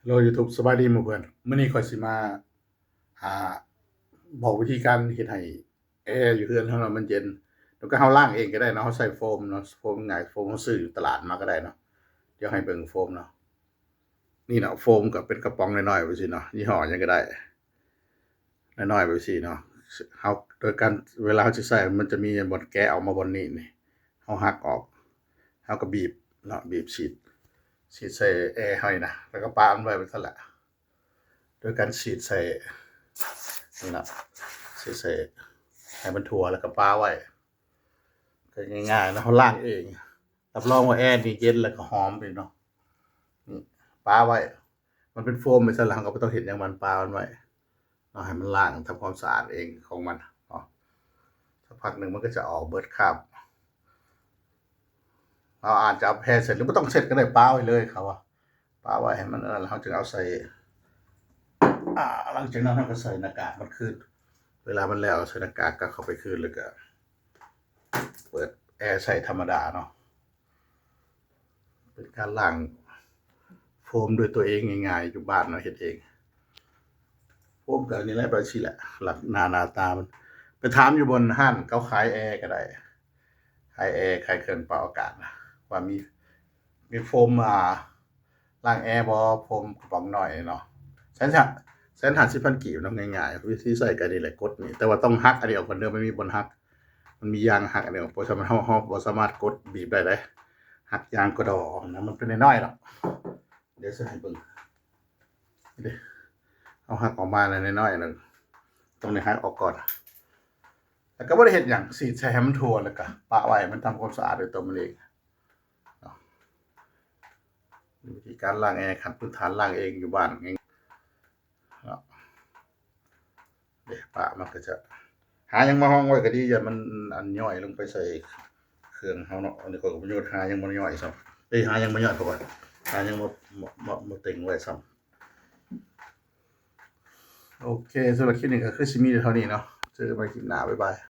ໂລ YouTube ສະບາຍດີໝູ່ເພື່ອນ. ມື້ນີ້ຂ້ອຍຊິມາ ອ່າ ບອກວິທີການເຮັດໃຫ້ແອຢູ່ເຮືອນເຮົານະມັນເຢັນ. ແລ້ວກໍເຮົາລ້າງເອງກໍໄດ້ເນາະ, ເຮົາໃຊ້ໂຟມເນາະ, ໂຟມງ່າຍ, ໂຟມເຮົາຊື້ຢູ່ຕະຫຼາດມາກໍໄດ້ເນາະ. ດຽວໃຫ້ເບິ່ງໂຟມເນາະ. ນີ້ເນາະ, ໂຟມກໍເປັນກະປ໋ອງນ້ອຍໆ ແບບຊີ້ເນາະ, ຍີ່ຫໍ້ຫຍັງກໍໄດ້ ນ້ອຍໆ ແບບຊີ້ເນາະ. ເຮົາ ໂດຍການ ເວລາເຮົາຊິໃຊ້ ມັນຈະມີບ່ອນແກະອອກມາບ່ອນນີ້ນີ້, ເຮົາຫັກອອກ, ເຮົາກໍບີບເນາະ, ບີບສີດ ສີດໃສ່ແອເຮົານີ້ນະ, ແລ້ວກໍປະມັນໄວ້ແບບນັ້ນແຫຼະ. ໂດຍການສີດໃສ່ ນີ້ນະ, ສີດໃສ່ໃຫ້ມັນທົ່ວ ແລ້ວກໍປະໄວ້. ກໍງ່າຍໆນະ, ເຮົາລ້າງເອງ. ຮັບຮອງວ່າແອນີ້ເຢັນ ແລ້ວກໍຫອມເດ້ເນາະ. ນີ້ ປະໄວ້, ມັນເປັນໂຟມໄປຊັ້ນລະ, ເຮົາກໍບໍ່ຕ້ອງເຮັດຫຍັງມັນ, ປະມັນໄວ້ເນາະ, ໃຫ້ມັນລ້າງ ທຳຄວາມສະອາດເອງຂອງມັນເນາະ. ສັກພັກໜຶ່ງມັນກໍຈະອອກເບິດຄາບ. ເຮົາອາດຈະເອົາແຜ່ນເຊັດ ຫຼືບໍ່ຕ້ອງເຊັດກໍໄດ້, ປະໄວ້ເລີຍ ເຂົາວ່າ ປະໄວ້ໃຫ້ມັນອັນນັ້ນ ເຮົາຈຶ່ງເອົາໃສ່ ອາ ຫຼັງຈາກນັ້ນເຮົາກໍໃສ່ໜ້າກາກມັນຄືນ. ເວລາມັນແລ້ວ ໃສ່ໜ້າກາກກັບເຂົ້າໄປຄືນ ແລ້ວກໍເປີດແອໃຊ້ທຳມະດາເນາະ. ເປັນການລ້າງໂຟມດ້ວຍຕົວເອງງ່າຍໆ ຢູ່ບ້ານເນາະ, ເຮັດເອງ. ໂຟມກໍອັນນີ້ແຫຼະ, ແບບຊີ້ແຫຼະ ລັກໜ້າ ໜ້າຕາມັນ. ໄປຖາມຢູ່ບ່ອນຮ້ານເຂົາຂາຍແອກໍໄດ້, ຂາຍແອ ຂາຍເຄື່ອງປະອາກາດນະ, ວ່າມີ ມີໂຟມ ອ່າ ລ້າງແອບໍ່? ໂຟມກະປ໋ອງນ້ອຍເນາະ, ແສນ ແສນຫ້າສິບພັນກີບເນາະ. ງ່າຍໆ ວິທີໃຊ້ກໍນີ້ແຫຼະ, ກົດນີ້ ແຕ່ວ່າຕ້ອງຫັກອັນນີ້ອອກກ່ອນເດີ, ມັນມີບ່ອນຫັກ, ມັນມີຢາງຫັກອັນນີ້ອອກ. ບໍ່ຊັ້ນເຮົາ ເຮົາບໍ່ສາມາດກົດບີບໄດ້ເດ້, ຫັກຢາງກະດໍອອກນະ, ມັນເປັນນ້ອຍໆເນາະ. ດຽວຊິໃຫ້ເບິ່ງ ເດ້ ເຮົາຫັກອອກມາແລ້ວນ້ອຍໆ ຕ້ອງໄດ້ຫັກອອກກ່ອນ. ແລ້ວກໍບໍ່ໄດ້ເຮັດຫຍັງ, ສີດໃສ່ໃຫ້ມັນທົ່ວ ແລ້ວກໍປະໄວ້ໃຫ້ມັນທຳຄວາມສະອາດດ້ວຍຕົວມັນເອງເນາະ. ວິທີການລ້າງແອ ຂັ້ນພື້ນຖານລ້າງເອງຢູ່ບ້ານເນາະ. ເດ້ ປະມັນກໍຈະ ຫາຫຍັງມາຮອງໄວ້ກໍດີ, ຢ່າມັນອັນຍ້ອຍລົງໄປໃສ່ເຄື່ອງເຮົາເນາະ. ອັນນີ້ຂ້ອຍກໍບໍ່ຮູ້ຫາຫຍັງມາຍ້ອຍຊ້ຳ, ເອີຍ ຫາຫຍັງມາຍ້ອຍ ເພາະວ່າຫາຫຍັງມາ ມາ ມາ ມາເຕັງໄວ້ຊ້ຳ. ໂອເຄ, ສຳລັບຄລິບນີ້ກໍຄືຊິມີແຕ່ເທົ່ານີ້ເນາະ, ເຈີກັນໃໝ່ຄລິບໜ້າ, ບາຍບາຍ.